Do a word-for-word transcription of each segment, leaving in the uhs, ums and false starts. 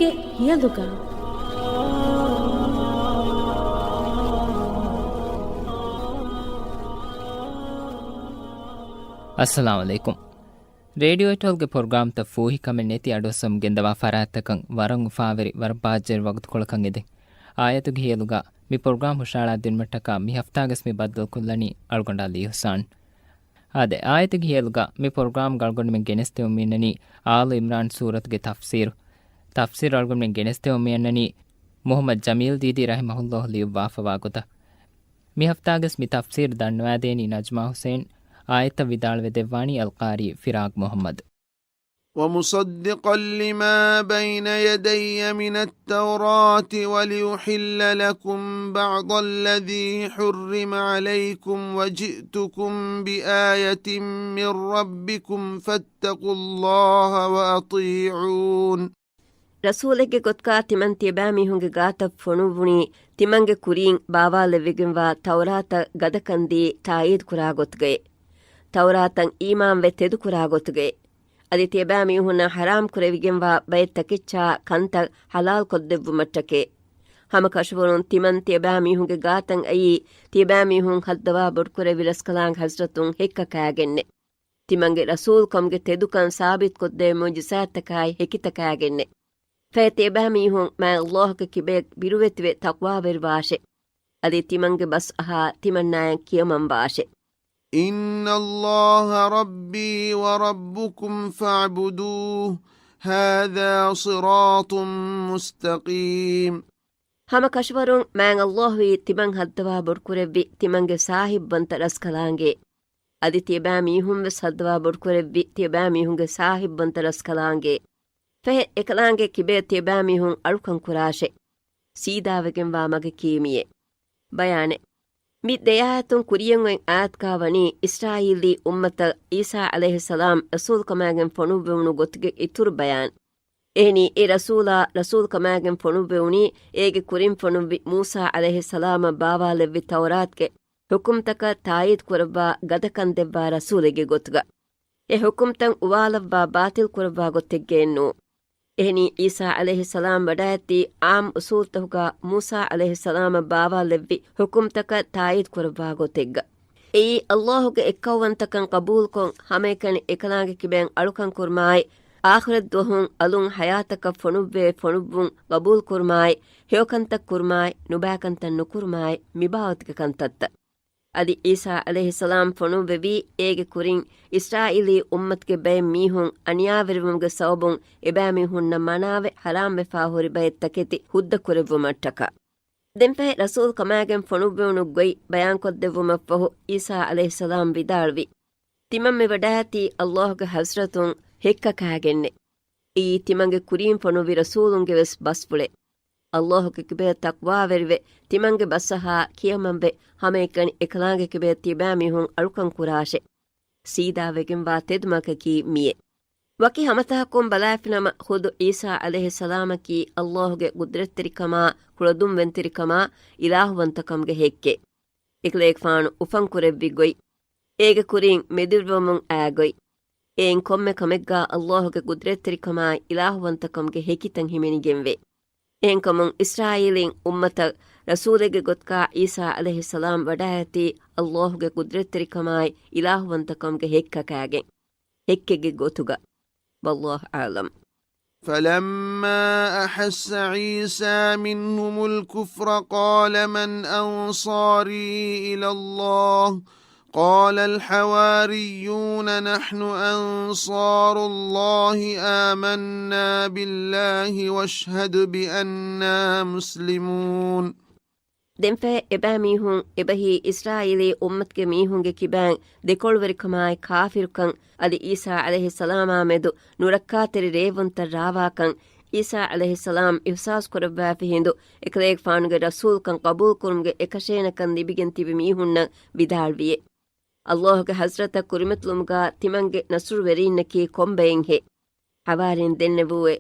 ގެ ހިޔަލުގަ. އައްސަލާމު ޢަލައިކުމް. ރޭޑިއޯ އެޓޯލްގެ ޕްރޮގްރާމްތައް ފޫހިކަމެއް ނެތި އަޑުއައްސަމުން ގެންދަވާ ފަރާތްތަކަށް ވަރަށް އުފާވެރި، ވަރަށް ބާއްޖަވެރި ވަގުތުކޮޅަކަށް އެދެން. އާޔަތުގެ ހިޔަލުގަ މި ޕްރޮގްރާމް ހުށައަޅާ ދިނުމަށްޓަކާ މި ހަފްތާގެސް މި ބައްދަލުކޮށްލަނީ އަޅުގަނޑު ޢަލީ އިޙްސާން. އާދެ، އާޔަތުގެ ހިޔަލުގަ މި ޕްރޮގްރާމްގަ އަޅުގަނޑުމެން ގެނެސްދެމުން މިއަންނަނީ އާލު ޢިމްރާން ސޫރަތުގެ ތަފްސީރު. ތަފްސީރު އަޅުގަނޑުމެން ގެނެސްދެމުން މިއަންނަނީ މުޙައްމަދު ޖަމީލް ދީދީ ރަޙިމަހުﷲ ލިޔުއްވާފަވާ ގޮތަށް. މި ހަފްތާގެސް މި ތަފްސީރު ދަންނަވާދޭނީ ނަޖްމާ ޙުސައިން. އާޔަތްތައް ވިދާޅުވެދެއްވާނީ އަލްޤާރީ ފިރާގް މުޙައްމަދު. ومصدقا لما بين يدي من التوراة ولأحل لكم بعض الذي حرم عليكم وجئتكم بآية من ربكم فاتقوا الله وأطيعون. ރަސޫލެއްގެ ގޮތުގަ ތިމަން ތިޔަބައިމީހުންގެ ގާތަށް ފޮނުއްވުނީ، ތިމަންގެ ކުރިން ބާވާލެއްވިގެންވާ ތައުރާތަށް ގަދަކަންދީ ތާއީދުކުރާ ގޮތުގައި. ތައުރާތަށް އީމާންވެ ތެދުކުރާ ގޮތުގައި. އަދި ތިޔަބައިމީހުންނަށް ޙަރާމް ކުރެވިގެންވާ ބައެއް ތަކެއްޗާ ކަންތައް ޙަލާލް ކޮށްދެއްވުމަށްޓަކައި. ހަމަ ކަށަވަރުން ތިމަން ތިޔަބައިމީހުންގެ ގާތަށް އައީ، ތިޔަބައިމީހުން ހައްދަވާ ބޮޑުކުރެއްވި ރަސްކަލާނގެ ޙަޟްރަތުން ހެއްކަކާގެންނެ. ތިމަންގެ ރަސޫލްކަމުގެ ތެދުކަން ސާބިތުކޮށްދޭ މުޢުޖިޒާތްތަކާއި ހެކިތަކާގެންނެ. ފަހެ ތިޔަބައިމީހުން މާތް ﷲ ގެ ކިބަޔަށް ބިރުވެތިވެ ތަޤްވާވެރިވާށެ. އަދި ތިމަންގެ ބަސްއަހާ ތިމަންނާއަށް ކިޔަމަންވާށެ. إن الله ربي وربكم فاعبدوه هذا صراط مستقيم. ހަމަ ކަށަވަރުން މާތް ﷲ އީ ތިމަން ހައްދަވާ ބޮޑުކުރެއްވި ތިމަންގެ ސާހިބްވަންތަ ރަސްކަލާނގެ. އަދި ތިޔަބައިމީހުންވެސް ހައްދަވާ ބޮޑުކުރެއްވި ތިޔަބައިމީހުންގެ ސާހިބްވަންތަ ރަސްކަލާނގެ. ފަހެ އެކަލާނގެ ކިބަޔަށް ތިޔަބައިމީހުން އަޅުކަން ކުރާށެ. ސީދާވެގެންވާ މަގަކީ މިއެއް. ބަޔާނެއް. މި ދެ އާޔަތުން ކުރިޔަށް އޮތް އާޔަތުގަ ވަނީ އިސްރާއީލީ އުއްމަތަށް ޢީސާ ޢަލައިހިއްސަލާމް ރަސޫލުކަމާގެން ފޮނުއްވެވުނު ގޮތުގެ އިތުރު ބަޔާން. އެހެނީ އެ ރަސޫލާ ރަސޫލުކަމާގެން ފޮނުއްވެވުނީ އޭގެ ކުރިން ފޮނުއްވި މޫސާ ޢަލައިހިއްސަލާމަށް ބާވާލެއްވި ތައުރާތުގެ ޙުކުމްތަކަށް ތާއީދު ކުރައްވާ ގަދަކަން ދެއްވާ ރަސޫލެއްގެ ގޮތުގަ. އެ ޙުކުމްތައް އުވާލައްވާ ބާޠިލް ކުރައްވާ ގޮތެއްގައެއްނޫ. އެހެނީ ޢީސާ ޢަލައިހިއްސަލާމް ވަޑައިގަތީ ޢާއްމު އުޞޫލުތަކުގަ މޫސާ ޢަލައިހިއްސަލާމަށް ބާވާލެއްވި ޙުކުމްތަކަށް ތާއީދު ކުރައްވާ ގޮތެއްގަ. އެއީ ﷲ ގެ އެއްކައުވަންތަކަން ޤަބޫލުކޮށް، ހަމައެކަނި އެކަލާނގެ ކިބައިން އަޅުކަން ކުރުމާއި، އާޚިރަތް ދުވަހުން އަލުން ޙަޔާތަކަށް ފޮނުއްވޭ ފޮނުއްވުން ޤަބޫލު ކުރުމާއި، ހެޔޮކަންތައް ކުރުމާއި، ނުބައިކަންތައް ނުކުރުމާއި، މިބާވަތުގެ ކަންތައްތައް. އަދި ޢީސާ ޢަލައިހިއްސަލާމް ފޮނުއްވެވީ، އޭގެ ކުރިން އިސްރާއީލީ އުއްމަތުގެ ބައެއް މީހުން އަނިޔާވެރިވުމުގެ ސަބަބުން އެބައިމީހުންނަށް މަނާވެ ޙަރާމްވެފާ ހުރި ބައެއް ތަކެތި ހުއްދަ ކުރެއްވުމަށްޓަކާ. ދެންފަހެ ރަސޫލު ކަމާގެން ފޮނުއްވެވުނު ގޮތް ބަޔާންކޮށްދެއްވުމަށްފަހު ޢީސާ ޢަލައިހިއްސަލާމް ވިދާޅުވި، ތިމަން މި ވަޑައިގަތީ ﷲ ގެ ޙަޟްރަތުން ހެއްކަކާގެންނެ. އެއީ ތިމަންގެ ކުރީން ފޮނުއްވި ރަސޫލުންގެ ވެސް ބަސްފުޅެއް. ﷲ ގެ ކިބަޔަށް ތަޤްވާވެރިވެ، ތިމަންގެ ބަސްއަހާ ކިޔަމަންވެ، ހަމައެކަނި އެކަލާނގެ ކިބަޔަށް ތިބާމީހުން އަޅުކަން ކުރާށެ. ސީދާވެގެންވާ ތެދުމަގަކީ މިއެއް. ވަކި ހަމަތަހަކުން ބަލާފިނަމަ، ޚުދު ޢީސާ ޢަލައިހިއްސަލާމަކީ ﷲ ގެ ޤުދްރަތްތެރިކަމާ، ކުޅަދުންވެންތެރިކަމާ، އިލާހުވަންތަކަމުގެ ހެއްކެއް. އެކަލޭގެފާނު އުފަންކުރެއްވި ގޮތް، އޭގެ ކުރިން މެދުވެރިވަމުން އައި ގޮތް. އެއިން ކޮންމެ ކަމެއްގަ ﷲ ގެ ޤުދްރަތްތެރިކަމާއި އިލާހުވަންތަކަމުގެ ހެކިތައް ހިމެނިގެންވޭ. އެހެންކަމުން އިސްރާއީލީން އުއްމަތަށް ރަސޫލެއްގެ ގޮތުގަ ޢީސާ ޢަލައިހިއްސަލާމް ވަޑައިގަތީ ﷲ ގެ ޤުދްރަތްތެރިކަމާއި އިލާހުވަންތަކަމުގެ ހެއްކަކާގެން، ހެއްކެއްގެ ގޮތުގަ. والله أعلم. فلما أحس عيسى منهم الكفر قال من أنصاري إلى الله؟ قال الحواريون نحن أنصار الله آمنا بالله واشهد بأننا مسلمون. ދެންފަހެ އެބައިމީހުން އެބަހީ އިސްރާއީލީ އުއްމަތުގެ މީހުންގެ ކިބައިން ދެކޮޅުވެރިކަމާއި ކާފިރުކަން އަދި ޢީސާ ޢަލައިހިއްސަލާމާ މެދު ނުރައްކާތެރި ރޭވުންތައް ރާވާކަން ޢީސާ ޢަލައިހިއްސަލާމް އިޙްސާސް ކުރައްވާފި ހިނދު އެކަލޭގެފާނުގެ ރަސޫލުކަން ޤަބޫލުކުރުމުގެ އެކަށޭނަކަން ލިބިގެން ތިބި މީހުންނަށް ވިދާޅުވިއެ. ﷲ ގެ ޙަޟްރަތަށް ކުރިމަތިލުމުގަ ތިމަންގެ ނަޞްރުވެރީންނަކީ ކޮންބައެއްހޭ؟ ޙަވާރީން ދެންނެވޫއެ.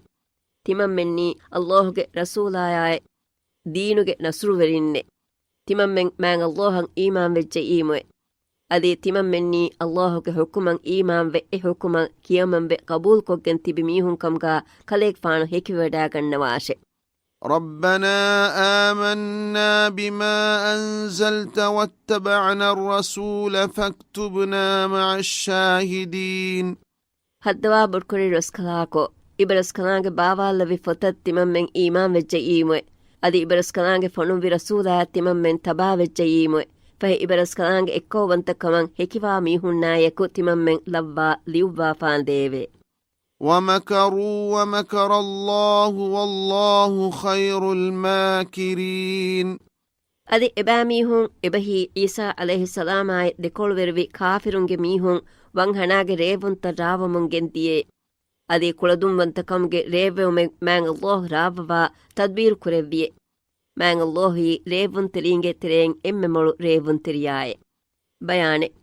ތިމަންމެންނީ ﷲ ގެ ރަސޫލާއާއި ދީނުގެ ނަޞްރުވެރިންނެ. ތިމަންމެން މާތް ﷲ އަށް އީމާންވެއްޖެއީމުއެ. އަދި ތިމަންމެންނީ ﷲ ގެ ޙުކުމަށް އީމާންވެ، އެ ޙުކުމަށް ކިޔަމަންވެ ޤަބޫލުކޮށްގެން ތިބި މީހުންކަމުގާ ކަލޭގެފާނު ހެކިވެވަޑާގަންނަވާށެ. رَبَّنَا آمَنَّا بِمَا أَنزَلْتَ وَاتَّبَعْنَا الرَّسُولَ فَاكْتُبْنَا مَعَ الشَّاهِدِينَ. ހައްދަވާ ބޮޑުކުރި ރަސްކަލާކޯ، އިބަރަސްކަލާނގެ ބާވާލެއްވި ފޮތަށް ތިމަންމެން އީމާންވެއްޖައީމުއެ، އަދި އިބަރަސްކަލާނގެ ފޮނުއްވި ރަސޫލާއަށް ތިމަންމެން ތަބާވެއްޖައީމުއެ، ފަހެ އިބަރަސްކަލާނގެ އެއްކައުވަންތަކަމަށް ހެކިވާ މީހުންނާއެކު ތިމަންމެން ލައްވާ ލިޔުއްވާފާނދޭވެ. وَمَكَرُوا وَمَكَرَ اللَّهُ وَاللَّهُ خَيْرُ الْمَاكِرِينَ. އަދި އެބައިމީހުން އެބަހީ ޢީސާ ޢަލައިހިއްސަލާމާއި ދެކޮޅުވެރިވި ކާފިރުންގެ މީހުން ވަންހަނާގެ ރޭވުންތައް ރާވަމުން ގެންދިޔޭ. އަދި ކުޅަދުންވަންތަކަމުގެ ރޭއްވެވުމެއް މާތް ﷲ ރާވަވާ ތަދްބީރު ކުރެއްވިޔޭ. މާތް ﷲ އީ ރޭވުންތެރީންގެ ތެރެއިން އެންމެ މޮޅު ރޭވުންތެރިޔާއޭ. ބަޔާނެއް.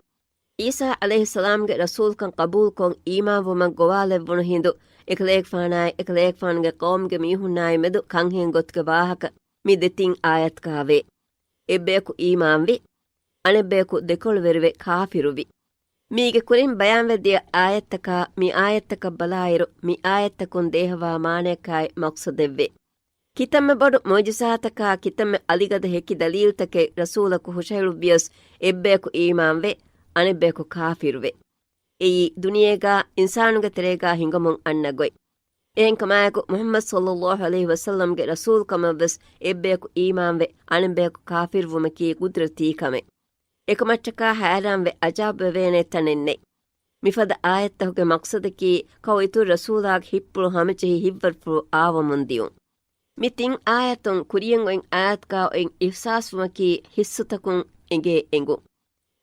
ޢީސާ ޢަލައިހިއްސަލާމްގެ ރަސޫލްކަން ޤަބޫލުކޮށް އީމާންވުމަށް ގޮވާލެއްވުނު ހިނދު، އެކަލޭގެފާނާއި އެކަލޭގެފާނުގެ ޤައުމުގެ މީހުންނާއި މެދު ކަންހެން ގޮތުގެ ވާހަކަ މި ދެތިން އާޔަތުގާވޭ. އެއްބަޔަކު އީމާންވި، އަނެއްބަޔަކު ދެކޮޅުވެރިވެ ކާފިރުވި. މީގެ ކުރިން ބަޔާންވެދިޔަ އާޔަތްތަކާ މި އާޔަތްތަކަށް ބަލާއިރު، މި އާޔަތްތަކުން ދޭހަވާ މާނަޔަކާއި މަޤްޞަދެއްވޭ. ކިތަންމެ ބޮޑު މުޢުޖިޒާތަކާ ކިތަންމެ އަލިގަދަ ހެކި ދަލީލްތަކެއް ރަސޫލަކު ހުށަހެޅުއްވިޔަސް، އެއްބަޔަކު އީމާންވެ، އަނެއްބަޔަކު ކާފިރުވެ. އެއީ ދުނިޔޭގާ އިންސާނުގެ ތެރޭގާ ހިނގަމުން އަންނަ ގޮތް. އެހެންކަމާއެކު، މުޙައްމަދު ޞައްލައްލާހު ޢަލައިހި ވަސައްލަމްގެ ރަސޫލްކަމަށްވެސް އެއްބަޔަކު އީމާންވެ، އަނެއްބަޔަކު ކާފިރުވުމަކީ ޤުދްރަތީ ކަމެއް. އެކަމަށްޓަކާ ހައިރާންވެ އަޖާބުވެވޭނެ ތަނެއް ނެތް. މިފަދަ އާޔަތްތަކުގެ މަޤްޞަދަކީ، ކައު އިތުރު ރަސޫލާގެ ހިތްޕުޅު ހަމަޖެހި ހިތްވަރުފުޅު އާވަމުން ދިޔުން. މި ތިން އާޔަތުން ކުރިޔަށް އޮތް އާޔަތުގާ އޮތް އިޙްސާސްވުމަކީ ޙިއްސުތަކުން އެނގޭ އެނގުން.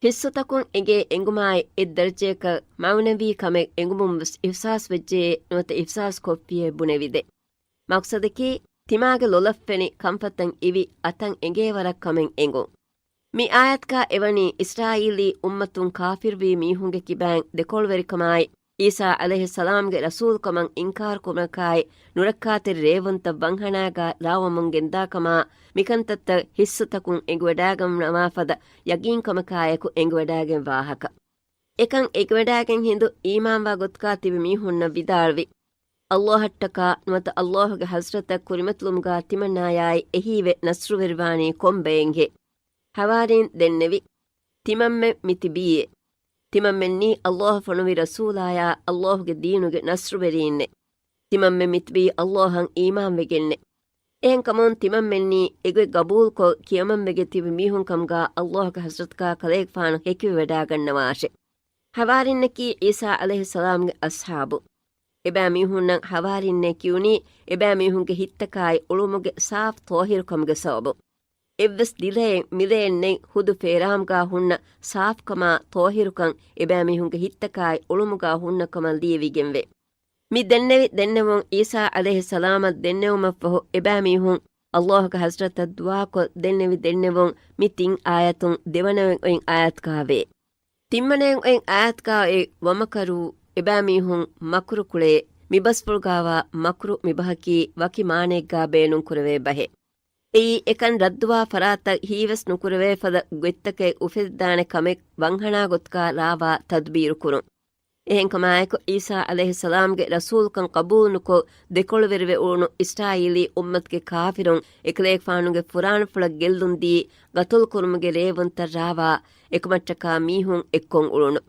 ޙިއްސުތަކުން އެނގޭ އެނގުމާއި އެއްދަރަޖަޔަކަށް މަޢުނަވީ ކަމެއް އެނގުމުންވެސް އިޙްސާސްވެއްޖެޔޭ ނުވަތަ އިޙްސާސް ކޮށްފިޔޭ ބުނެވިދޭ. މަޤްޞަދަކީ، ތިމާގެ ލޮލަށްފެނި ކަންފަތަށް އިވި އަތަށް އެނގޭވަރަށް ކަމެއް އެނގުން. މި އާޔަތުގާ އެވަނީ އިސްރާއީލީ އުއްމަތުން ކާފިރުވީ މީހުންގެ ކިބައިން ދެކޮޅުވެރިކަމާއި، ޢީސާ ޢަލައިހިއްސަލާމްގެ ރަސޫލްކަމަށް އިންކާރުކުރުމަކާއި، ނުރައްކާތެރި ރޭވުންތައް ވަންހަނާގާ ރާވަމުން ގެންދާކަމާ، މިކަންތައްތައް ޙިއްސުތަކުން އެނގިވަޑާގަންނަވާފަދަ ޔަގީންކަމަކާއެކު އެނގިވަޑާގެން ވާހަކަ. އެކަން އެނގިވަޑާގެން ހިނދު އީމާންވާ ގޮތުގާ ތިބި މީހުންނަށް ވިދާޅުވި، ﷲ އަށްޓަކާ ނުވަތަ ﷲ ގެ ޙަޟްރަތަށް ކުރިމަތިލުމުގާ ތިމަންނާޔާއި އެހީވެ ނަޞްރުވެރިވާނީ ކޮން ބައެއްހޭ؟ ޙަވާރީން ދެންނެވި، ތިމަންމެން މި ތިބީއޭ. ތިމަންމެންނީ ﷲ ފޮނުވި ރަސޫލާޔާ ﷲ ގެ ދީނުގެ ނަޞްރުވެރީންނޭ. ތިމަންމެން މިތިބީ ﷲ އަށް އީމާންވެގެންނޭ. އެހެންކަމުން ތިމަންމެންނީ އެގޮތް ގަބޫލުކޮށް ކިޔަމަންވެގެން ތިބި މީހުންކަމުގާ ﷲ ގެ ޙަޟްރަތުގާ ކަލޭގެފާނު ހެކިވެވަޑާގަންނަވާށެ. ޙަވާރީންނަކީ ޢީސާ ޢަލައިހިއްސަލާމްގެ އަޞްޙާބު. އެބައިމީހުންނަށް ޙަވާރީންނޭ ކިޔުނީ، އެބައިމީހުންގެ ހިތްތަކާއި އުޅުމުގެ ސާފު ޠާހިރުކަމުގެ ސަބަބުން. އެއްވެސް ދިލައެއް މިލައެއް ނެތް ހުދު ފޭރާމްގާ ހުންނަ ސާފުކަމާ ޠާހިރުކަން އެބައިމީހުންގެ ހިތްތަކާއި އުޅުމުގާ ހުންނަ ކަމަށް ލިޔެވިގެންވޭ. މި ދެންނެވި ދެންނެވުން ޢީސާ ޢަލައިހިއްސަލާމަށް ދެންނެވުމަށްފަހު އެބައިމީހުން ﷲ ގެ ޙަޟްރަތަށް ދުޢާކޮށް ދެންނެވި ދެންނެވުން މި ތިން އާޔަތުން ދެވަނައިން އޮތް އާޔަތުގާވޭ. ތިންވަނައިން އޮތް އާޔަތުގާ އޮތް ވަމަކަރޫ، އެބައިމީހުން މަކުރު ކުޅޭ. މި ބަސްފުޅުގާވާ މަކުރު މި ބަހަކީ ވަކި މާނައެއްގާ ބޭނުންކުރެވޭ ބަހެއް. އެއީ އެކަން ރައްދުވާ ފަރާތަށް ހީވެސް ނުކުރެވޭ ފަދަ ގޮތްތަކެއް އުފެދިދާނެ ކަމެއް ވަންހަނާ ގޮތުގާ ރާވާ ތަދުބީރު ކުރުން. އެހެންކަމާއެކު، ޢީސާ ޢަލައިހިއްސަލާމްގެ ރަސޫލުކަން ޤަބޫލުނުކޮށް، ދެކޮޅުވެރިވެ އުޅުނު އިސްރާއީލީ އުއްމަތުގެ ކާފިރުން އެކަލޭގެފާނުގެ ފުރާނަފުޅަށް ގެއްލުންދީ، ގަތުލުކުރުމުގެ ރޭވުންތައް ރާވާ، އެކަމަށްޓަކާ މީހުން އެއްކޮށް އުޅުނު.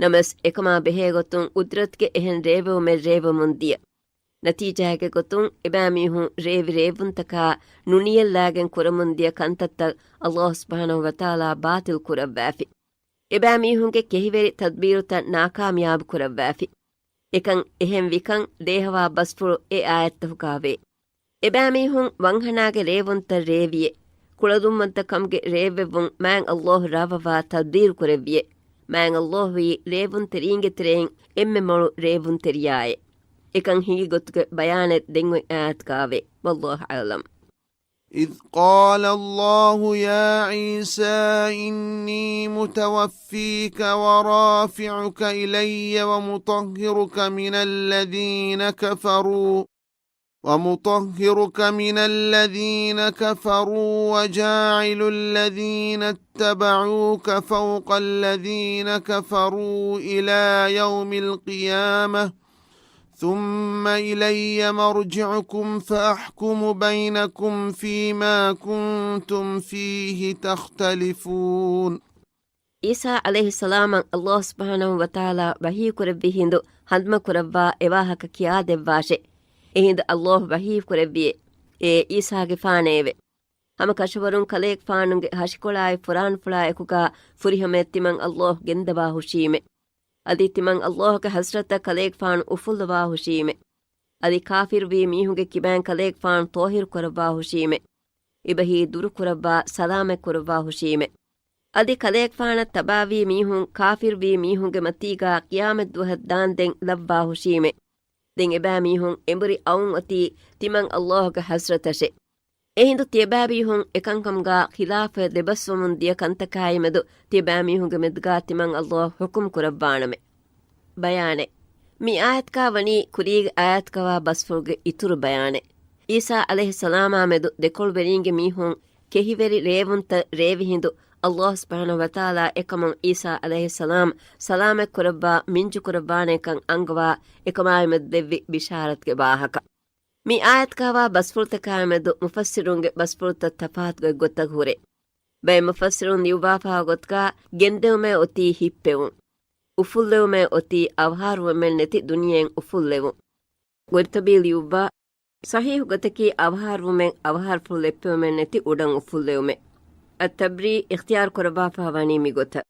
ނަމަވެސް، އެކަމާ ބެހޭގޮތުން ޤުދްރަތުގެ އެހެން ރޭވެވުމެއް ރޭވެމުން ދިޔަ. ނަތީޖާއެއްގެ ގޮތުން، އެބައިމީހުން ރޭވި ރޭވުންތަކާ ނުނިޔައްލާގެން ކުރަމުން ދިޔަ ކަންތައްތައް ﷲ ސުބްޙާނަހޫ ވަތަޢާލާ ބާޠިލް ކުރައްވާފި. އެބައިމީހުންގެ ކެހިވެރި ތަދްބީރުތައް ނާކާމިޔާބު ކުރައްވާފި. އެކަން އެހެން ވިކަން ދޭހަވާ ބަސްފުޅު އެ އާޔަތްތަކުގާވޭ. އެބައިމީހުން ވަންހަނާގެ ރޭވުންތައް ރޭވިއޭ. ކުޅަދުންވަންތަކަމުގެ ރޭއްވެވުން މާތް ﷲ ރާވަވާ ތަދްބީރު ކުރެއްވިއޭ. މާތް ﷲ އީ ރޭވުންތެރީންގެ ތެރެއިން އެންމެ މޮޅު ރޭވުންތެރިޔާއޭ. އެކަން ހިނގި ގޮތުގެ ބަޔާނެއް ދެން އޮތް އާޔަތުގާވޭ. ވައްލާހު އަޢްލަމް. إذ قال الله يا عيسى إني متوفيك ورافعك إلي ومطهرك من الذين كفروا ومطهرك من الذين كفروا وجاعل الذين اتبعوك فوق الذين كفروا إلى يوم القيامة ثم إلي مرجعكم فأحكم بينكم فيما كنتم فيه تختلفون. ޢީސާ ޢަލައިހިއްސަލާމަށް ﷲ ސުބްޙާނަހޫ ވަތަޢާލާ ވަޙީ ކުރެއްވި ހިނދު ހަނދުމަ ކުރައްވާ އެ ވާހަކަ ކިޔާދެއްވާށެ. އެހިނދު ﷲ ވަޙީ ކުރެއްވިއޭ، އޭ ޢީސާގެފާނޭވެ! ހަމަ ކަށަވަރުން ކަލޭގެފާނުގެ ހަށިކޮޅާއި ފުރާނަފުޅާ އެކުގާ ފުރިހަމަޔަށް ތިމަން ﷲ ގެންދަވާ ހުށީމެ. އަދި ތިމަން ﷲގެ ޙަޟްރަތަށް ކަލޭގެފާނު އުފުއްލަވާ ހުށީމެ. އަދި ކާފިރުވީ މީހުންގެ ކިބައިން ކަލޭގެފާނު ޠާހިރު ކުރައްވާ ހުށީމެ. އެބަހީ ދުރު ކުރައްވާ، ސަލާމަތް ކުރައްވާ ހުށީމެ. އަދި ކަލޭގެފާނަށް ތަބާވީ މީހުން ކާފިރުވީ މީހުންގެ މަތީގާ ޤިޔާމަތްދުވަހަށް ދާންދެން ލައްވާ ހުށީމެ. ދެން އެބައިމީހުން އެނބުރި އައުން އޮތީ ތިމަން ﷲގެ ޙަޟްރަތަށެ. އެހިނދު ތިޔަބައިމީހުން އެކަންކަމުގާ ޚިލާފަށް ދެބަސްވަމުން ދިޔަ ކަންތަކާއިމެދު ތިޔަބައިމީހުންގެ މެދުގާ ތިމަން ﷲ ޙުކުމް ކުރައްވާނަމޭ. ބަޔާނެއް. މި އާޔަތުގާ ވަނީ ކުރީގެ އާޔަތުގަވާ ބަސްފުޅުގެ އިތުރު ބަޔާނެއް. ޢީސާ ޢަލައިހިއްސަލާމާމެދު ދެކޮޅުވެރީންގެ މީހުން ކެހިވެރި ރޭވުންތައް ރޭވި ހިނދު، ﷲ ސުބްޙާނަހޫ ވަތަޢާލާ އެކަމުން ޢީސާ ޢަލައިހިއްސަލާމް ސަލާމަތް ކުރައްވާ މިންޖު ކުރައްވާނޭކަން އަންގަވާ އެކަމާއިމެދު ދެއްވި ބިޝާރަތުގެ ވާހަކަ. މި އާޔަތުގާވާ ބަސްފުޅުތަކާއިމެދު މުފައްސިރުންގެ ބަސްފުޅުތައް ތަފާތު ގޮތްގޮތަކަށް ހުރޭ. ބައެއް މުފައްސިރުން ލިޔުއްވާފާ ގޮތުގާ ގެންދެވުމޭ އޮތީ ހިއްޕެވުން. އުފުއްލެވުމޭ އޮތީ އަވަހާރަވުމެއް ނެތި ދުނިޔެއިން އުފުއްލެވުން. ގުރްޠުބީ ލިޔުއްވާ، ޞަޙީޙު ގޮތަކީ އަވަހާރަވުމެއް އަވަހާރަފުޅު ލެއްޕެވުމެއް ނެތި އުޑަން އުފުއްލެވުމެއް. އައްޠަބްރީ އިޚްތިޔާރު ކުރައްވާފާ ވަނީ މިގޮތަށް.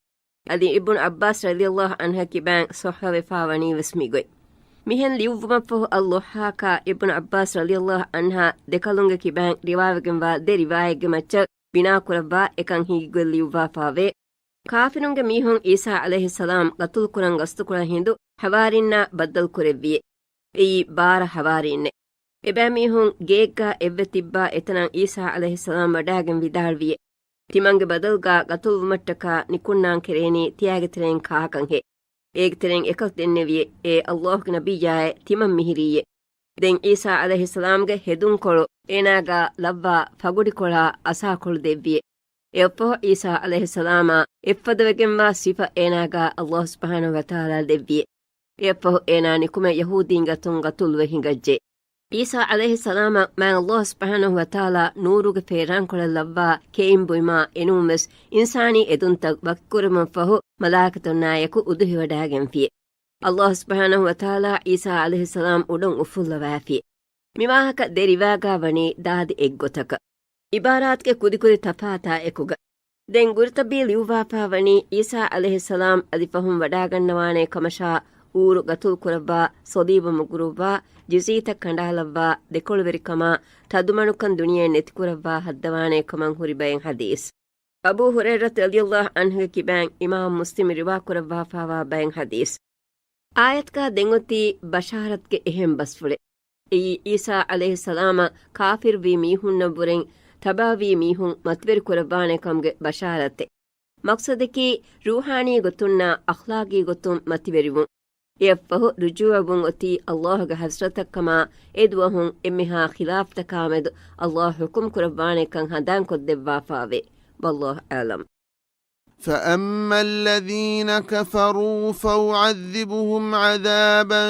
އަދި އިބްނު ޢައްބާސް ރަޟިޔަﷲ ޢަންހަ ކިބައިން ޞައްޙަވެފާ ވަނީ ވެސް މިގޮތް. މިހެން ލިޔުއްވުމަށްފަހު އައްޟައްޙާކާ އިބްނު ޢައްބާސް ރަޟިޔަﷲ ޢަންހާ ދެކަލުންގެ ކިބައިން ރިވާވެގެންވާ ދެ ރިވާޔަތްގެ މައްޗަށް ބިނާކުރައްވާ އެކަން ހިނގިގޮތް ލިޔުއްވާފާވޭ. ކާފިރުންގެ މީހުން ޢީސާ ޢަލައިހިއްސަލާމް ގަތުލުކުރަން ގަސްތުކުރަން ހިނދު ޙަވާރީންނާ ބައްދަލުކުރެއްވިއޭ. އެއީ ބާރަ ޙަވާރީންނޭ. އެބައިމީހުން ގެއެއްގާ އެއްވެ ތިއްބާ އެތަނަށް ޢީސާ ޢަލައިހިއްސަލާމް ވަޑާގެން ވިދާޅުވިއޭ. ތިމަންގެ ބަދަލުގާ ގަތުލުވުމަށްޓަކާ ނިކުންނާން ކެރޭނީ ތިޔާގެ ތެރެއިން ކާކަންހޭ. އޭގެ ތެރެއިން އެކަކު ދެންނެވިއޭ، އޭ ﷲގެ ނަބިއްޔާއޭ، ތިމަން މިހިރީއޭ. ދެން ޢީސާ ޢަލައިހިއްސަލާމްގެ ހެދުންކޮޅު އޭނާގާ ލައްވާ ފަގުޑިކޮޅާ އަސާކޮޅު ދެއްވިއޭ. އެއަށްފަހު ޢީސާ ޢަލައިހިއްސަލާމާ އެއްފަދަވެގެންވާ ސިފަ އޭނާގާ ﷲ ސުބްޙާނަހޫ ވަތަޢާލާ ދެއްވިއޭ. އެއަށްފަހު އޭނާ ނިކުމެ ޔަހޫދީންގެ އަތުން ގަތުލުވެ ހިނގައްޖެ. ޢީސާ ޢަލައިހިއްސަލާމަށް މާތް ﷲ ސުބްޙާނަހޫ ވަތަޢާލާ ނޫރުގެ ފޭރާންކޮޅެއް ލައްވާ ކެއިން ބުއިމާ އެނޫންވެސް އިންސާނީ އެދުންތައް ވަކިކުރުމަށްފަހު މަލާއިކަތުންނާއެކު އުދުހިވަޑާގެންފިއޭ. ﷲ ސުބްޙާނަހޫ ވަތަޢާލާ ޢީސާ ޢަލައިހިއްސަލާމް އުޑަން އުފުއްލަވާފިއޭ. މިވާހަކަ ދެ ރިވާގާ ވަނީ ދާދި އެއްގޮތަކަށް. ޢިބާރާތުގެ ކުދިކުދި ތަފާތާ އެކުގަ. ދެން ގުރްޠުބީ ލިޔުއްވާފާ ވަނީ ޢީސާ ޢަލައިހިއްސަލާމް އަދި ފަހުން ވަޑާގަންނަވާނޭ ކަމަށާ، އޫރު ގަތުލު ކުރައްވާ، ޞަލީބު މުގުރުއްވާ، ޖިޒްޔަތައް ކަނޑާލައްވާ، ދެކޮޅުވެރިކަމާ، ތަދުމަނުކަން ދުނިޔެއިން ނެތިކުރައްވާ ހައްދަވާނޭ ކަމަށް ހުރި ބައެއް ޙަދީޘް. އަބޫ ހުރައިރަތު ރަޟިޔަﷲ ޢަންހުގެ ކިބައިން އިމާމް މުސްލިމް ރިވާ ކުރައްވާފާވާ ބައެއް ޙަދީޘް. އާޔަތުގާ ދެން އޮތީ ބަޝާރަތުގެ އެހެން ބަސްފުޅެއް. އެއީ ޢީސާ ޢަލައިހިއްސަލާމަށް ކާފިރުވީ މީހުންނަށްވުރެން ތަބާވީ މީހުން މަތިވެރި ކުރައްވާނެ ކަމުގެ ބަޝާރަތެއް. މަޤްޞަދަކީ ރޫޙާނީ ގޮތުންނާ އަޚްލާޤީ ގޮތުން މަތިވެރިވުން. އެއަށްފަހު ރުޖޫޢަވުން އޮތީ ﷲގެ ޙަޟްރަތަށްކަމާ، އެދުވަހުން އެންމެހާ ޚިލާފްތަކާމެދު ﷲ ޙުކުމް ކުރައްވާނެކަން ހަނދާންކޮށްދެއްވާފާވޭ. والله أعلم. فأما الذين كفروا فأعذبهم عذابا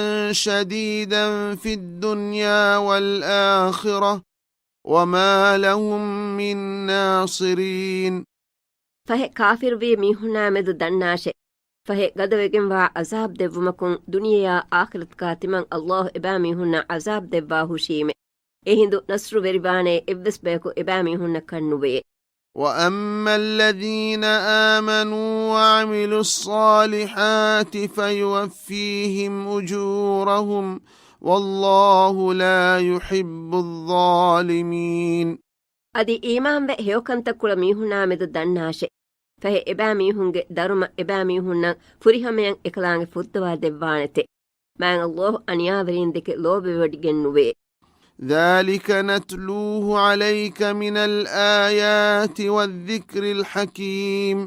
شديدا في الدنيا والآخرة وما لهم من ناصرين. ފަހެ ކާފިރުވީ މީހުންނާމެދު ދަންނާށޭ. ފަހެ ގަދަވެގެންވާ ޢަޒާބް ދެއްވުމަކުން ދުނިޔެޔާ އާޚިރަތުގާ ތިމަން ﷲ އެބައިމީހުންނަށް ޢަޒާބް ދެއްވާ ހުށީމެ. އެހިނދު ނަޞްރުވެރިވާނޭ އެއްވެސް ބަޔަކު އެބައިމީހުންނަށް ކަންނުވެޔޭ. وأما الذين آمنوا وعملوا الصالحات فيوفيهم أجورهم والله لا يحب الظالمين. އަދި އީމާންވެ ހެޔޮކަންތައް ކުޅަ މީހުނާމެދު ދަންނާށޭ. ފަހެ އެބައިމީހުންގެ ދަރުމަ އެބައިމީހުންނަށް ފުރިހަމަޔަށް އެކަލާނގެ ފުއްދަވާ ދެއްވާނެތެ. މާތް ﷲ އަނިޔާވެރީންދެކެ ލޯބިވެވޮޑިގެން ނުވޭ. ذلك نتلوه عليك من الآيات والذكر الحكيم.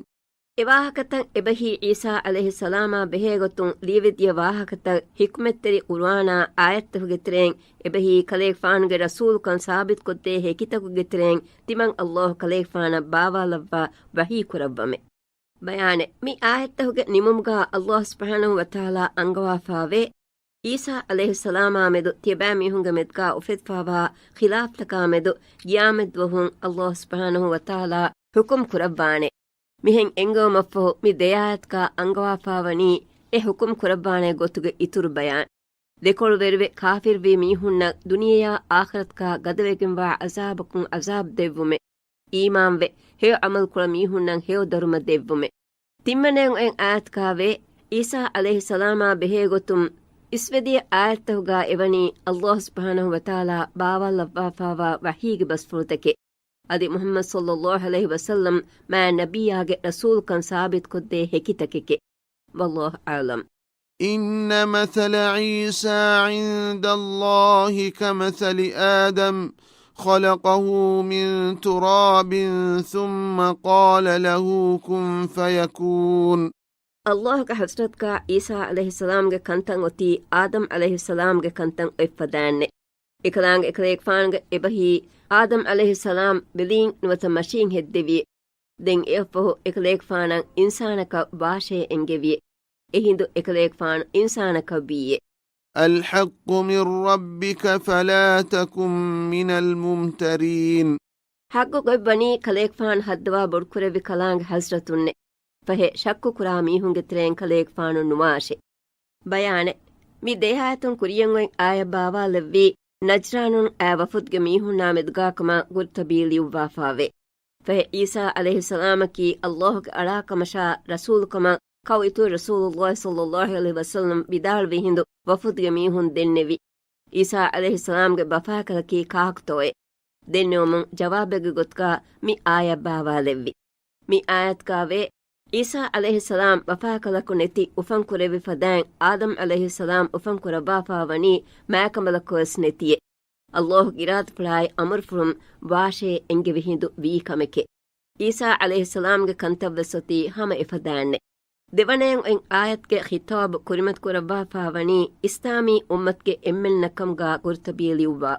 އެ ވާހަކަތައް އެބަހީ ޢީސާ ޢަލައިހިއްސަލާމާ ބެހޭގޮތުން ލިޔެވިދިޔަ ވާހަކަތައް ޙިކްމަތްތެރި ޤުރުއާނާ އާޔަތްތަކުގެ ތެރެއިން އެބަހީ ކަލޭގެފާނުގެ ރަސޫލުކަން ސާބިތުކޮށްދޭ ހެކިތަކުގެ ތެރެއިން ތިމަން ﷲ ކަލޭގެފާނަށް ބާވާލައްވާ ވަޙީ ކުރައްވަމެ. ބަޔާނެއް، މި އާޔަތްތަކުގެ ނިމުމުގާ ﷲ ސުބްޙާނަހޫ ވަތަޢާލާ އަންގަވާފާވޭ، ޢީސާ ޢަލައިހިއްސަލާމާ މެދު ތިޔަބައިމީހުންގެ މެދުގާ އުފެދިފާވާ ޚިލާފްތަކާ މެދު ޤިޔާމަތްދުވަހުން ﷲ ސުބްޙާނަހޫ ވަތަޢާލާ ޙުކުމް ކުރައްވާނެ. މިހެން އެންގެވުމަށްފަހު މި ދެއާޔަތުގާ އަންގަވާފާވަނީ އެ ޙުކުމް ކުރައްވާނެ ގޮތުގެ އިތުރު ބަޔާން. ދެކޮޅުވެރިވެ ކާފިރުވި މީހުންނަށް ދުނިޔެޔާ އާޚިރަތުގާ ގަދަވެގެންވާ ޢަޒާބަކުން ޢަޒާބް ދެއްވުމެއް. އީމާންވެ ހެޔޮ ޢަމަލުކުރާ މީހުންނަށް ހެޔޮ ދަރުމަ ދެއްވުމެއް. ތިންވަނައިން އޮތް އާޔަތުގާވޭ، ޢީސާ ޢަލައިހިއްސަލާމާ ބެހޭގޮތުން އިސްވެދިޔަ އާޔަތްތަކުގާ އެވަނީ ﷲ ސުބްޙާނަހޫ ވަތަޢާލާ ބާވާލައްވާފާވާ ވަޙީގެ ބަސްފުޅުތަކެއް. އަދި މުޙައްމަދު ޞައްލައްލާހު ޢަލައިހި ވަސައްލަމް މާތް ނަބިއްޔާގެ ރަސޫލުކަން ސާބިތުކޮށްދޭ ހެކިތަކެކެއް. والله أعلم. إن مثل عيسى عند الله كمثل آدم خلقه من تراب ثم قال له كن فيكون. ﷲގެ ޙަޟްރަތުގާ ޢީސާ ޢަލައިހިއްސަލާމްގެ ކަންތައް އޮތީ އާދަމް ޢަލައިހިއްސަލާމްގެ ކަންތައް އޮތްފަދައިންނެ. އެކަލާނގެ އެކަލޭގެފާނުގެ އެބަހީ އާދަމް ޢަލައިހިއްސަލާމް ބެލީން ނުވަތަ މަށީން ހެއްދެވިއެ. ދެން އެއަށްފަހު އެކަލޭގެފާނަށް އިންސާނަކަށް ވާށޭ އެންގެވިއެ. އެހިނދު އެކަލޭގެފާނު އިންސާނަކަށް ވީއެ. الحق من ربك فلا تكن من الممترين. ޙައްޤު ގޮތްވަނީ ކަލޭގެފާނު ހައްދަވާ ބޮޑުކުރެއްވި ކަލާނގެ ޙަޟްރަތުންނެ. ފަހެ ޝައްކު ކުރާ މީހުންގެ ތެރެއިން ކަލޭގެފާނު ނުވާށެ. ބަޔާނެއް، މި ދެ އާޔަތުން ކުރިޔަށް އޮތް އާޔަތް ބާވާލެއްވީ ނަޖްރާނުން އާ ވަފުދުގެ މީހުންނާ މެދުގާކަމަށް ގުރުތަބީ ލިޔުއްވާފާވޭ. ފަހެ ޢީސާ ޢަލައިހިއްސަލާމަކީ ﷲގެ އަޅާކަމަށާ ރަސޫލުކަމަށް ކައުއިތުރު ރަސޫލުﷲ ޞައްލައްލާހު ޢަލައިހި ވަސައްލަމް ވިދާޅުވި ހިނދު ވަފުދުގެ މީހުން ދެންނެވި. ޢީސާ ޢަލައިހިއްސަލާމްގެ ބަފާކަލަކީ ކާކުތޯއޭ؟ ދެންނެވުމުން ޖަވާބެއްގެ ގޮތުގާ މި އާޔަތް ބާވާލެއްވި. މި އާޔަތުގާވޭ، ޢީސާ ޢަލައިހިއްސަލާމް ބަފާކަލަކު ނެތި އުފަންކުރެއްވި ފަދައިން އާދަމް ޢަލައިހިއްސަލާމް އުފަންކުރައްވާފާވަނީ މާކަނބަލަކުވެސް ނެތިއެ. ﷲގެ އިރާދަފުޅާއި އަމުރުފުޅުން ވާށޭ އެންގެވި ހިނދު ވީ ކަމެކެ. ޢީސާ ޢަލައިހިއްސަލާމްގެ ކަންތައްވެސް އޮތީ ހަމަ އެފަދައިންނެ. ދެވަނައިން އޮތް އާޔަތުގެ ޚިޠާބު ކުރިމަތިކުރައްވާފާވަނީ އިސްލާމީ އުއްމަތުގެ އެންމެންނަށް ކަމުގާ ގުރުތަބީ ލިޔުއްވާ.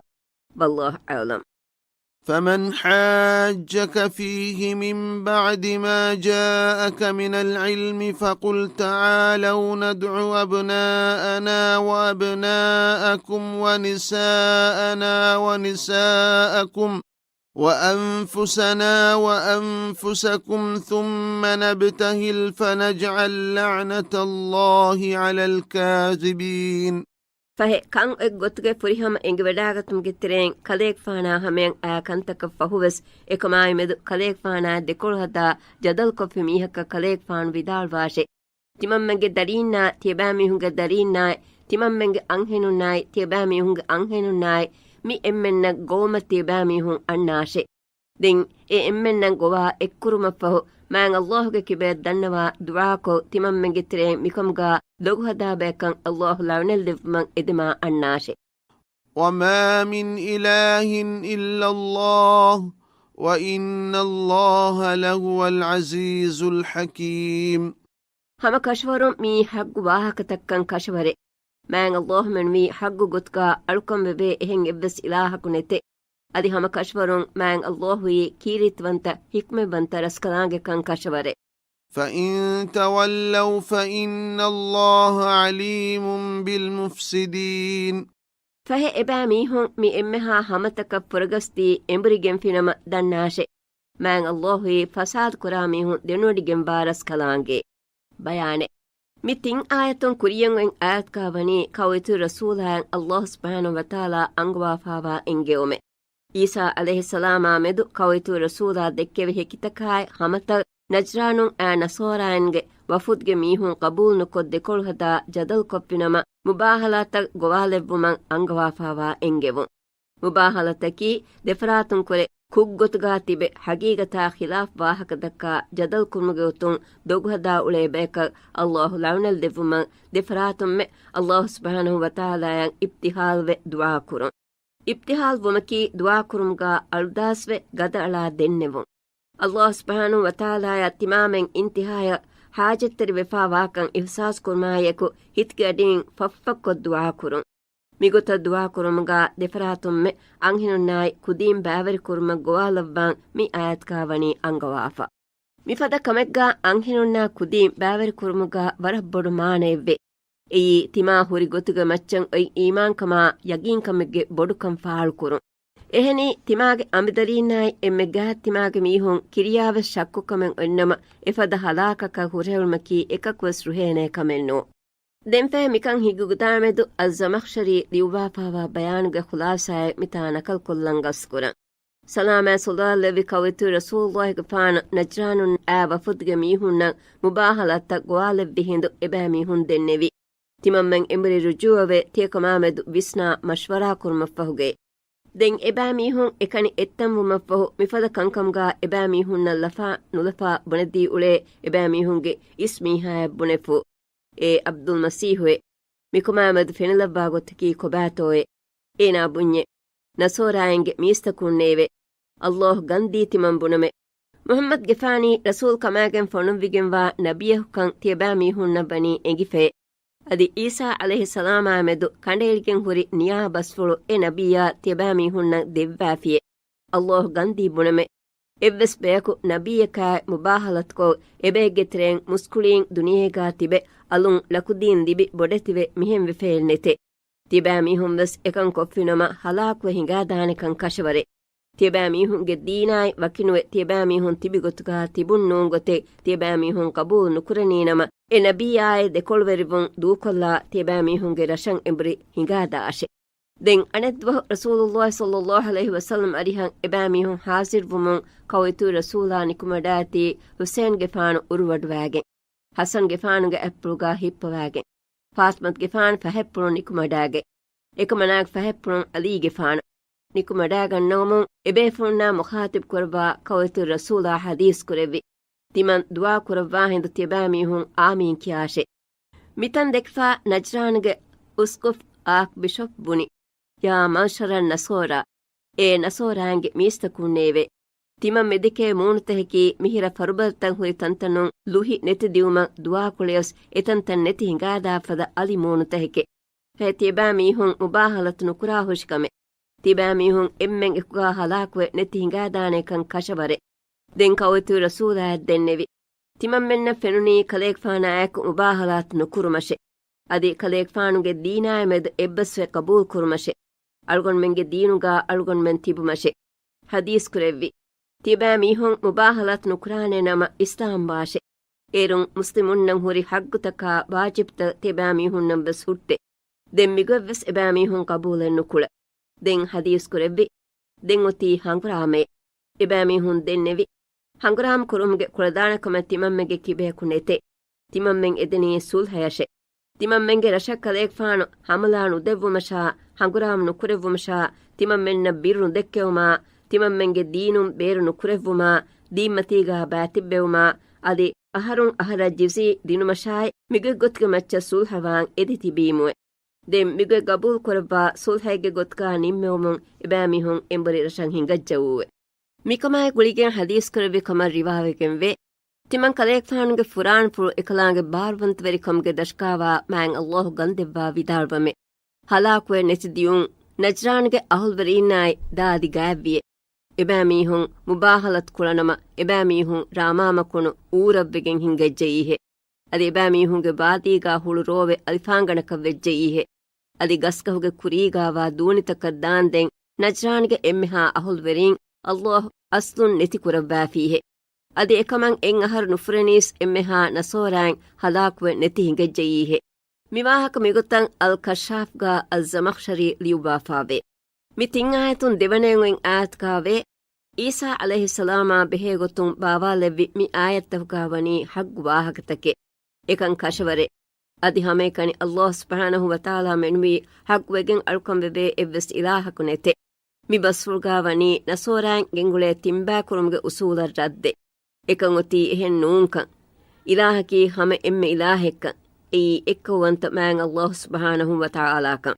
والله أعلم. فمن حاجك فيه من بعد ما جاءك من العلم فقل تعالوا ندع أبناءنا وأبناءكم ونساءنا ونساءكم وأنفسنا وأنفسكم ثم نبتهل فنجعل لعنة الله على الكاذبين. ފަހެ، ކަން އޮތް ގޮތުގެ ފުރިހަމަ އެނގިވަޑާގަތުމުގެ ތެރެއިން ކަލޭގެފާނާ ހަމަޔަށް އައި ކަންތަކަށް ފަހުވެސް، އެކަމާއި މެދު ކަލޭގެފާނާ ދެކޮޅު ހަދާ ޖަދަލުކޮށްފި މީހަކަށް ކަލޭގެފާނު ވިދާޅުވާށެ. ތިމަންމެންގެ ދަރީންނާ، ތިޔަބައިމީހުންގެ ދަރީންނާއި، ތިމަންމެންގެ އަންހެނުންނާއި، ތިޔަބައިމީހުންގެ އަންހެނުންނާއި، މި އެންމެންނަށް ގޮވުމަށް ތިޔަބައިމީހުން އަންނާށެ. ދެން އެ އެންމެންނަށް ގޮވާ އެއްކުރުމަށްފަހު، މާތް ﷲގެ ކިބަޔަށް ދަންނަވާ ދުޢާކޮށް، ތިމަންމެންގެ ތެރެއިން މިކަމުގާ ދޮގުހަދާ ބަޔަކަށް ﷲ ލަޢުނަތް ދެއްވުމަށް އެދެމާ އަންނާށެ. وما من إله إلا الله وإن الله لهو العزيز الحكيم. ހަމަ ކަށަވަރުން މީ ޙައްޤު ވާހަކަތައްކަން ކަށަވަރެއް. މާތް ﷲ މެނުވީ ޙައްޤު ގޮތުގާ އަޅުކަން ވެވޭ އެހެން އެއްވެސް އިލާހަކު ނެތެ. އަދި ހަމަ ކަށަވަރުން މާތް ﷲ އީ ކީރިތިވަންތަ ޙިކްމަތްވަންތަ ރަސްކަލާނގެކަން ކަށަވަރެއް. فإن تولوا فإن الله عليم بالمفسدين. ފަހެ އެބައިމީހުން މި އެންމެހާ ހަމަތަކަށް ފުރަގަސްދީ އެނބުރިގެންފިނަމަ ދަންނާށެ. މާތް ﷲ އީ ފަސާދަކުރާ މީހުން ދެނެވޮޑިގެންވާ ރަސްކަލާނގެ. ބަޔާނެއް. މި ތިން އާޔަތުން ކުރިޔަށް އޮތް އާޔަތުގާ ވަނީ ކައުއިތުރު ރަސޫލާއަށް ﷲ ސުބްޙާނަހޫ ވަތަޢާލާ އަންގަވާފާވާ އެންގެވުމެއް. ޢީސާ ޢަލައިހިއްސަލާމާ މެދު ކައުއިތުރު ރަސޫލާ ދެއްކެވި ހެކިތަކާއި ހަމަތައް ނަޖްރާނުން އާ ނަޞާރާއިންގެ ވަފުދުގެ މީހުން ޤަބޫލުނުކޮށް ދެކޮޅު ހަދާ ޖަދަލުކޮށްފިނަމަ، މުބާހަލާތައް ގޮވާލެއްވުމަށް އަންގަވާފާވާ އެންގެވުން. މުބާހަލާތަކީ ދެފަރާތުންކުރެ ކުށްގޮތުގާ ތިބެ ޙަޤީޤަތާ ޚިލާފް ވާހަކަ ދައްކާ ޖަދަލު ކުރުމުގެ ގޮތުން ދޮގުހަދާ އުޅޭ ބަޔަކަށް ﷲ ލަޢުނަތް ދެއްވުމަށް ދެފަރާތުންމެ ﷲ ސުބްޙާނަހޫ ވަތަޢާލާއަށް އިބްތިހާލްވެ ދުޢާ ކުރުން. އިބްތިހާލް ވުމަކީ ދުޢާ ކުރުމުގާ އަޅުދާސްވެ ގަދައަޅާ ދެންނެވުން. ﷲ ސުބްޙާނަހޫ ވަތަޢާލާއަށް ތިމާމެން އިންތިހާޔަށް ޙާޖަތްތެރިވެފާވާކަން އިޙްސާސްކުރުމާއެކު، ހިތުގެ އަޑިން ފަށްފަށްކޮށް ދުޢާކުރުން. މިގޮތަށް ދުޢާކުރުމުގާ ދެފަރާތުންމެ އަންހެނުންނާއި ކުދީން ބައިވެރިކުރުމަށް ގޮވާލައްވާން މި އާޔަތުގާ ވަނީ އަންގަވާފަ. މިފަދަ ކަމެއްގާ އަންހެނުންނާ ކުދީން ބައިވެރިކުރުމުގާ ވަރަށް ބޮޑު މާނައެއްވޭ. އެއީ، ތިމާ ހުރި ގޮތުގެ މައްޗަށް އޮތް އީމާންކަމާ ޔަގީންކަމެއްގެ ބޮޑުކަން ފާޅުކުރުން. އެހެނީ، ތިމާގެ އަނބިދަރީންނާއި އެންމެ ގާތް ތިމާގެ މީހުން ކިރިޔާވެސް ޝައްކުކަމެއް އޮތްނަމަ، އެފަދަ ހަލާކަކަށް ހުރެހެޅުމަކީ އެކަކުވެސް ރުހޭނޭ ކަމެއް ނޫން. ދެންފަހެ މިކަން ހިނގިގަތާމެދު އައްޒަމަޚްޝަރީ ލިޔުއްވާފާވާ ބަޔާނުގެ ޚުލާޞާއެއް މިތާ ނަކަލްކޮށްލަން ގަސްކުރަން. ސަލާމާއި ޞަލާތް ލެއްވި ކައުއިތުރު ރަސޫލުއްލާހިގެފާނު ނަޖްރާނުން އާ ވަފުދުގެ މީހުންނަށް މުބާހަލަތަށް ގޮވާލެއްވި ހިނދު އެބައިމީހުން ދެންނެވި. ތިމަންމެން އެނބުރި ރުޖޫޢަވެ ތިޔަކަމާމެދު ވިސްނާ މަޝްވަރާ ކުރުމަށްފަހުގައި. ދެން އެބައިމީހުން އެކަނި އެއްތަންވުމަށްފަހު މިފަދަ ކަންކަމުގާ އެބައިމީހުންނަށް ލަފާ ނުލަފާ ބުނެދީ އުޅޭ އެބައިމީހުންގެ އިސް މީހާޔަށް ބުނެފު. އޭ އަބްދުލް މަސީޙުއޭ! މިކަމާމެދު ފެނިލައްވާ ގޮތަކީ ކޮބާތޯއޭ؟ އޭނާ ބުންޏެ، ނަޞާރާއިންގެ މީސްތަކުންނޭވެ! ﷲ ގަންދީ ތިމަން ބުނަމެ! މުޙައްމަދުގެފާނީ ރަސޫލު ކަމާގެން ފޮނުއްވިގެންވާ ނަބިއްޔަކުކަން ތިޔަބައިމީހުންނަށް ވަނީ އެނގިފައޭ. އަދި ޢީސާ ޢަލައިހިއްސަލާމާމެދު ކަނޑައެޅިގެން ހުރި ނިޔާ ބަސްފުޅު އެ ނަބިއްޔާ ތިޔަބައިމީހުންނަށް ދެއްވާފިޔޭ. ﷲ ގަންދީ ބުނަމެ! އެއްވެސް ބަޔަކު ނަބިއްޔަކާއި މުބާހަލަތުކޮށް، އެބައެއްގެ ތެރެއިން މުސްކުޅީން ދުނިޔޭގާ ތިބެ، އަލުން ޅަކުދީން ލިބި ބޮޑެތިވެ މިހެން ވެފައެއް ނެތޭ. ތިބާމީހުން ވެސް އެކަން ކޮށްފިނަމަ ހަލާކުވެ ހިނގާދާނެކަން ކަށަވަރޭ. ތިޔަބައިމީހުންގެ ދީނާއި ވަކިނުވެ ތިޔަބައިމީހުން ތިބި ގޮތުގާ ތިބުން ނޫން ގޮތެއް ތިޔަބައިމީހުން ޤަބޫލު ނުކުރަނީނަމަ، އެ ނަބިއްޔާއެއް ދެކޮޅުވެރިވުން ދޫކޮށްލާ ތިޔަބައިމީހުންގެ ރަށަށް އެނބުރި ހިނގާދާށޭ. ދެން އަނެއްދުވަހު ރަސޫލުއްލާހި ޞައްލައްލާހު ޢަލައިހި ވަސައްލަމް އަރިހަށް އެބައިމީހުން ޙާޟިރުވުމުން ކައުއިތުރު ރަސޫލާ ނިކުމެޑާތީ ޙުސައިންގެފާނު އުރުވަޑުވާގެން، ޙަސަންގެފާނުގެ އަތްޕުޅުގާ ހިއްޕަވާގެން، ފާޠިމަތުގެފާނު ފަހަތްޕުޅު ނިކުމެޑާގެން، އެކަމަނާގެ ފަހަތްޕުޅުން ޢަލީގެފާނު ނިކުމެޑާގަންނަވަމުން އެބޭފުޅުންނާ މުޚާޠިބު ކުރައްވާ ކައުއިތުރު ރަސޫލާ ޙަދީޘް ކުރެއްވި. ތިމަން ދުޢާ ކުރައްވާ ހިނދު ތިޔަބައިމީހުން އާމީން ކިޔާށޭ. މިތަން ދެކިފާ ނަޖްރާނުގެ އުސްޤުފް އާކް ބިޝޮޕް ބުނި، ޔާ މަޢުޝަރަ ނަޞާރާ، އޭ ނަޞާރާއިންގެ މީސްތަކުންނޭވެ! ތިމަން މިދެކޭ މޫނުތަކަކީ މިހިރަ ފަރުބަދަތައް ހުރި ތަންތަނުން ލުހި ނެތި ދިއުމަށް ދުޢާކުޅިޔަސް އެތަންތަން ނެތި ހިނގާދާ ފަދަ އަލި މޫނުތަކެކޭ. ފަހެ ތިޔަބައިމީހުން މުބާހަލަތު ނުކުރާ ހުށިކަމެއް. ތިޔަބައިމީހުން އެންމެން އެކުގާ ހަލާކުވެ ނެތި ހިނގާދާނެކަން ކަށަވަރެއް. ދެން ކައުއިތުރު ރަސޫލާއަށް ދެންނެވި. ތިމަންމެންނަށް ފެނުނީ ކަލޭގެފާނާއެކު މުބާހަލާތު ނުކުރުމަށެ. އަދި ކަލޭގެފާނުގެ ދީނާއި މެދު އެއްބަސްވެ ޤަބޫލު ކުރުމަށެ. އަޅުގަނޑުމެންގެ ދީނުގާ އަޅުގަނޑުމެން ތިބުމަށެ. ޙަދީޘް ކުރެއްވި. ތިޔަބައިމީހުން މުބާހަލާތު ނުކުރާނެ ނަމަ އިސްލާމް ވާށެ. އޭރުން މުސްލިމުންނަށް ހުރި ޙައްޤުތަކާ ވާޖިބްތައް ތިޔަބައިމީހުންނަށް ވެސް ހުއްޓެ. ދެން މިގޮތްވެސް އެބައިމީހުން ޤަބޫލެއް ނުކުޅެ. ދެން ޙަދީޘް ކުރެއްވި. ދެން އޮތީ ހަނގުރާމައެއް. އެބައިމީހުން ދެންނެވި. ހަނގުރާމަ ކުރުމުގެ ކުޅަދާނަކަމެއް ތިމަންމެންގެ ކިބަޔަކު ނެތޭ. ތިމަންމެން އެދެނީ ޞުލްޙަޔަށެ. ތިމަންމެންގެ ރަށަށް ކަލޭގެފާނު ޙަމަލާ ނުދެއްވުމަށާ، ހަނގުރާމަ ނުކުރެއްވުމަށާ، ތިމަންމެންނަށް ބިރު ނުދެއްކެވުމާ، ތިމަންމެންގެ ދީނުން ބޭރު ނުކުރެއްވުމާ، ދީންމަތީގާ ބައިތިއްބެވުމާ، އަދި އަހަރުން އަހަރަށް ޖިޒްޔަ ދިނުމަށާއި، މިގޮތް ގޮތުގެ މައްޗަށް ޞުލްޙަވާން އެދި ތިބީމުވެ. ދެން މިގޮތް ގަބޫލު ކުރައްވާ ޞުލްޙައެއްގެ ގޮތުގާ ނިންމެވުމުން އެބައިމީހުން އެނބުރި ރަށަށް ހިނގައްޖައޫވެ. މިކަމާއި ގުޅިގެން ޙަދީޘް ކުރެއްވި ކަމަށް ރިވާވެގެންވޭ. ތިމަން ކަލޭގެފާނުގެ ފުރާނަފުޅު އެކަލާނގެ ބާރުވަންތަވެރިކަމުގެ ދަށުގާވާ މާތް ﷲ ގަންދެއްވާ ވިދާޅުވަމެ. ހަލާކުވެ ނެތި ދިޔުން ނަޖްރާނުގެ އަހުލުވެރީންނާއި ދާދި ގާތްވިއެ. އެބައިމީހުން މުބާހަލަތު ކުޅަނަމަ، އެބައިމީހުން ރާމާމަކުނު އޫރަށްވެގެން ހިނގައްޖައީހެ. އަދި އެބައިމީހުންގެ ވާދީގާ ހުޅު ރޯވެ އަލިފާންގަނޑަކަށް ވެއްޖައީހެ. އަދި ގަސްގަހުގެ ކުރީގާވާ ދޫނިތަކަށް ދާންދެން ނަޖްރާންގެ އެންމެހާ އަހުލުވެރީން ﷲ އަސްލުން ނެތި ކުރައްވާފީހެ. އަދި އެކަމަށް އެއް އަހަރު ނުފުރެނީސް އެންމެހާ ނަޞާރާއިން ހަލާކުވެ ނެތި ހިނގައްޖައީހެ. މިވާހަކަ މިގޮތަށް އަލް ކައްޝާފްގާ އައްޒަމަޚްޝަރީ ލިޔުއްވާފާވޭ. މި ތިން އާޔަތުން ދެވަނައިން އޮތް އާޔަތުގާވޭ، ޢީސާ ޢަލައިހިއްސަލާމާ ބެހޭގޮތުން ބާވާލެއްވި މި އާޔަތްތަކުގާ ވަނީ ޙައްޤު ވާހަކަތަކެއް. އެކަން ކަށަވަރެއް. އަދި ހަމައެކަނި ﷲ ސުބްޙާނަހޫ ވަތަޢާލާ މެނުވީ ޙައްޤުވެގެން އަޅުކަން ވެވޭ އެއްވެސް އިލާހަކު ނެތޭ. މި ބަސްފުޅުގާ ވަނީ ނަޞާރާއިން ގެންގުޅޭ ތިންބައިކުރުމުގެ އުޞޫލަށް ރައްދެއް. އެކަން އޮތީ އެހެން ނޫންކަން. އިލާހަކީ ހަމަ އެންމެ އިލާހެއްކަން. އެއީ އެއްކައުވަންތަ މާތް ﷲ ސުބްޙާނަހޫ ވަތަޢާލާކަން.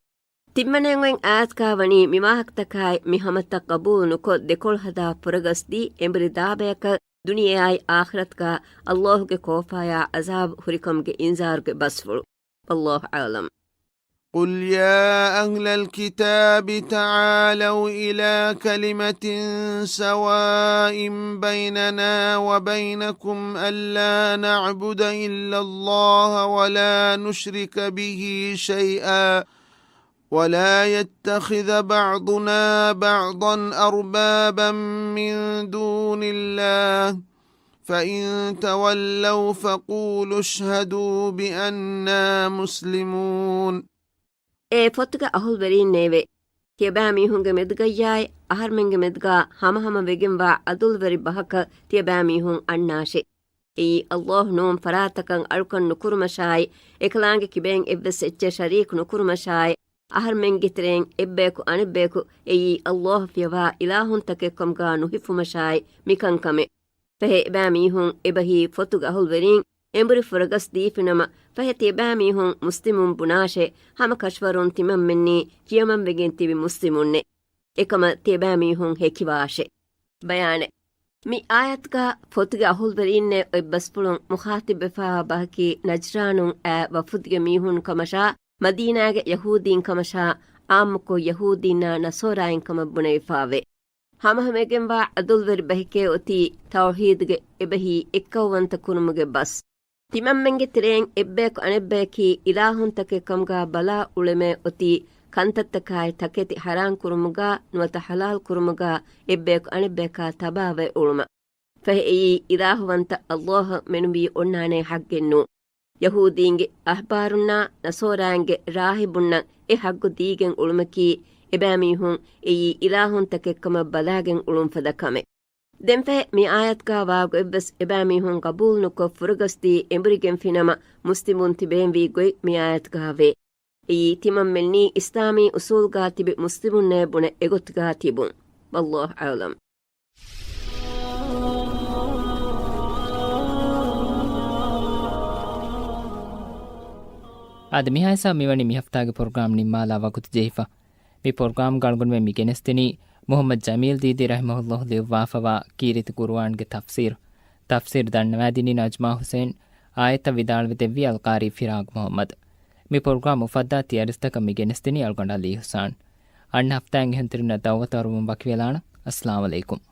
ތިންވަނައިން އޮތް އާޔަތުގަ ވަނީ މި ވާހަކަތަކާއި މި ހަމަތައް ޤަބޫލު ނުކޮށް ދެކޮޅު ހަދާ ފުރަގަސްދީ އެނބުރި ދާބަޔަކަށް ދުނިޔެއާއި އާޚިރަތުގަ ﷲ ގެ ކޯފާޔާ ޢަޒާބު ހުރިކަމުގެ އިންޒާރުގެ ބަސްފުޅު. والله أعلم. قل يا أهل الكتاب تعالوا إلى كلمة سواء بيننا وبينكم ألا نعبد إلا الله ولا نشرك به شيئا ولا يتخذ بعضنا بعضا أربابا من دون الله فإن تولوا فقولوا اشهدوا بأنا مسلمون. އޭ ފޮތުގެ އަހުލުވެރީންނޭވެ! ތިޔަބައިމީހުންގެ މެދުގައްޔާއި އަހަރުމެންގެ މެދުގަ ހަމަހަމަ ވެގެންވާ އަދުލުވެރި ބަހަކަށް ތިޔަބައިމީހުން އަންނާށެ. އެއީ ﷲ ނޫން ފަރާތަކަށް އަޅުކަން ނުކުރުމަށާއި، އެކަލާނގެ ކިބައިން އެއްވެސް އެއްޗެއް ޝަރީކު ނުކުރުމަށާއި، އަހަރުމެންގެ ތެރެއިން އެއްބަޔަކު އަނެއްބަޔަކު އެއީ ﷲ ފިޔަވާ އިލާހުންތަކެއްކަމުގަ ނުހިފުމަށާއި މިކަންކަމެއް. ފަހެ އެބައިމީހުން އެބަހީ ފޮތުގެ އަހުލުވެރީން އެނބުރި ފުރަގަސް ދީފިނަމަ، ފަހެ ތިޔަބައިމީހުން މުސްލިމުން ބުނާށޭ، ހަމަ ކަށަވަރުން ތިމަންމެންނީ ކިޔަމަންވެގެން ތިބި މުސްލިމުންނޭ. އެކަމަށް ތިޔަބައިމީހުން ހެކިވާށޭ. ބަޔާނެއް. މި އާޔަތުގަ ފޮތުގެ އަހުލުވެރީންނޭ އޮތް ބަސްފުޅުން މުޚާތިބްވެފާވާ ބަހަކީ ނަޖްރާނުން އައި ވަފުދުގެ މީހުން ކަމަށާ، މަދީނާގެ ޔަހޫދީން ކަމަށާ، އާއްމުކޮށް ޔަހޫދީންނާ ނަޞާރާއިން ކަމަށް ބުނެވިފާވޭ. ހަމަހަމަވެގެންވާ އަދުލުވެރި ބަހެކޭ އޮތީ ތައުޙީދުގެ އެބަހީ އެއްކައުވަންތަ ކުރުމުގެ ބަސް. ތިމަންމެންގެ ތެރެއިން އެއްބަޔަކު އަނެއްބަޔަކީ އިލާހުންތަކެއް ކަމުގަ ބަލާ އުޅެމޭ އޮތީ ކަންތައްތަކާއި ތަކެތި ޙަރާން ކުރުމުގަ ނުވަތަ ޙަލާލް ކުރުމުގަ އެއްބަޔަކު އަނެއްބަޔަކާ ތަބާވެ އުޅުމަށް. ފަހެ އެއީ އިލާހުވަންތަ ﷲ އަށް މެނުވީ އޮންނާނޭ ޙައްޤެއް ނޫން. ޔަހޫދީންގެ އަޙްބާރުންނާ ނަޞާރާއިންގެ ރާހިބުންނަށް އެ ޙައްޤު ދީގެން އުޅުމަކީ، އެބައިމީހުން އެއީ އިލާހުންތަކެއްކަމަށް ބަލާގެން އުޅުން ފަދަ ކަމެއް. ދެންފަހެ މި އާޔަތުގަ ވާގޮތްވެސް އެބައިމީހުން ޤަބޫލުނުކޮށް ފުރަގަސްދީ އެނބުރިގެންފިނަމަ، މުސްލިމުން ތިބޭންވީ ގޮތް މި އާޔަތުގަވޭ. އެއީ ތިމަންމެންނީ އިސްލާމީ އުޞޫލުގަ ތިބި މުސްލިމުންނޭ ބުނެ އެގޮތުގަ ތިބުން. والله أعلم. އާދެ، މިހާހިސާބަށް މިވަނީ މިހަފްތާގެ ޕްރޮގްރާމް ނިންމާލާ ވަގުތު ޖެހިފަ. މި ޕްރޮގްރާމްގަ އަޅުގަނޑުމެން މި ގެނެސްދިނީ މުޙައްމަދު ޖަމީލް ދީދީ ރަޙިމަހުﷲ ލިޔުއްވާފަވާ ކީރިތި ޤުރުއާންގެ ތަފްސީރު. ތަފްސީރު ދަންނަވާދިނީ ނަޖްމާ ޙުސެން. އާޔަތްތައް ވިދާޅުވެދެއްވީ އަލްޤާރީ ފިރާގް މުޙައްމަދު. މި ޕްރޮގްރާމް އުފައްދާ ތިޔަރިސްތަކަށް މި ގެނެސްދިނީ އަޅުގަނޑު ޢަލީ ޙުސާން. އަންނަ ހަފްތާއިން އެހުންތިރުންނަށް ދަޢުވަތު އަރުވުން ވަކިވެލާނަން. އައްސަލާމު ޢަލައިކުމް.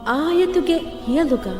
އާޔަތުގެ ހިޔަލުގަ